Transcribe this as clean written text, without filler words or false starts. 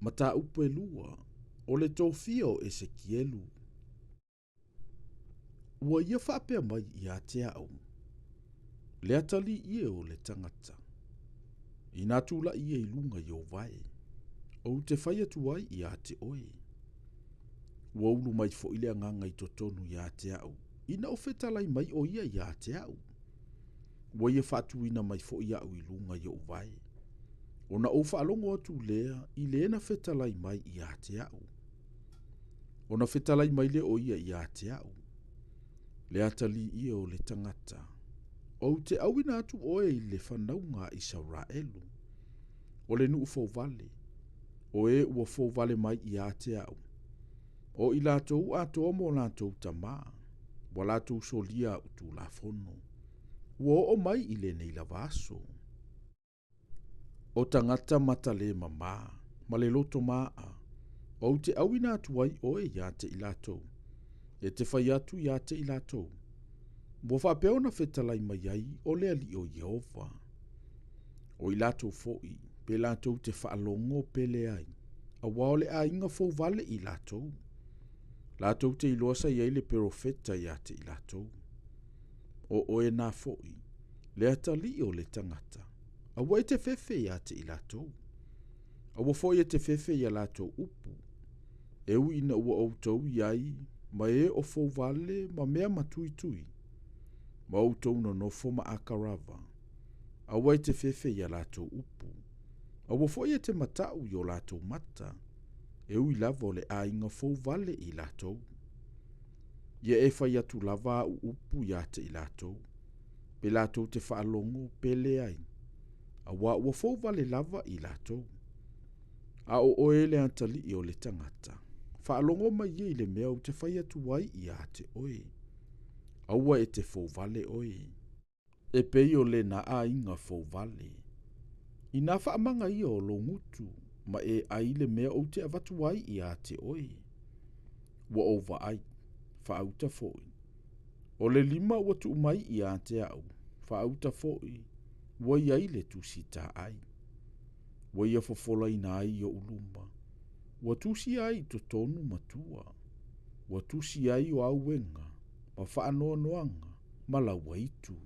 Mataupu e lua, o le tofia o Esekielu. Ua ia faapea mai ia te au, Le atalii e o le tagata, inā tulai ia i luga i ou vae, ou te fai atu ai ia te oe. Ua ulu mai foi le agaga i totonu ia te au, ina o fetalai mai o ia ia te au. Ua ia faatuina mai foi au i luga i ou vae, ona ou faalogo atu lea i le na fetalai mai ia te au. Ona fetalai mai lea o ia ia te au, Le atalii ia o le tagata, ou te auina atu oe i le fanauga a Isaraelu, o le nuu fouvale, o e ua fouvale mai ia te au, o i latou atoa ma o latou tama, ua latou solia au tulafono, ua oo mai i lenei lava aso. O tagata mata le mamā ma le loto maaa, ou te auina atu ai oe ia te i latou, e te fai atu ia te i latou, Ua faapea ona fetalai mai ai o le Alii o Ieova. O i latou foi, pe latou te faalogo pe leai, auā o le aiga fouvale i latou. Latou te iloa sa i ai le perofeta ia te i latou. O oe nā foi, le atalii o le tagata, aua e te fefe ia te i latou. Aua foi e te fefe i a latou upu, e ui ina ua outou i ai ma e o fouvale ma mea matuitui, ma outou nonofo ma akarava. Aua e te fefe i a latou upu, aua foi e te matau i o latou mata, e ui lava o le aiga fouvale i latou. Ia e fai atu lava au upu ia te i latou, pe latou te faalogo pe leai, auā ua fouvale lava i latou. A o oe le atalii o le tagata, faalogo mai ia i le mea ou te fai atu ai ia te oe. Aua e te fouvale oe. E pei o lena aiga fouvale. Inā faamaga ia o lou gutu, ma e ai le mea ou te avatu ai ia te oe. Ua ou vaai, faauta foi. O le lima ua tuu mai ia te au, faauta foi, ua i ai le tusi taai. Ua ia fofolaina ai i ou luma, ua tusia ai i totonu ma tua, ua tusi ai o auega, ma faanoanoaga, ma lauaitu.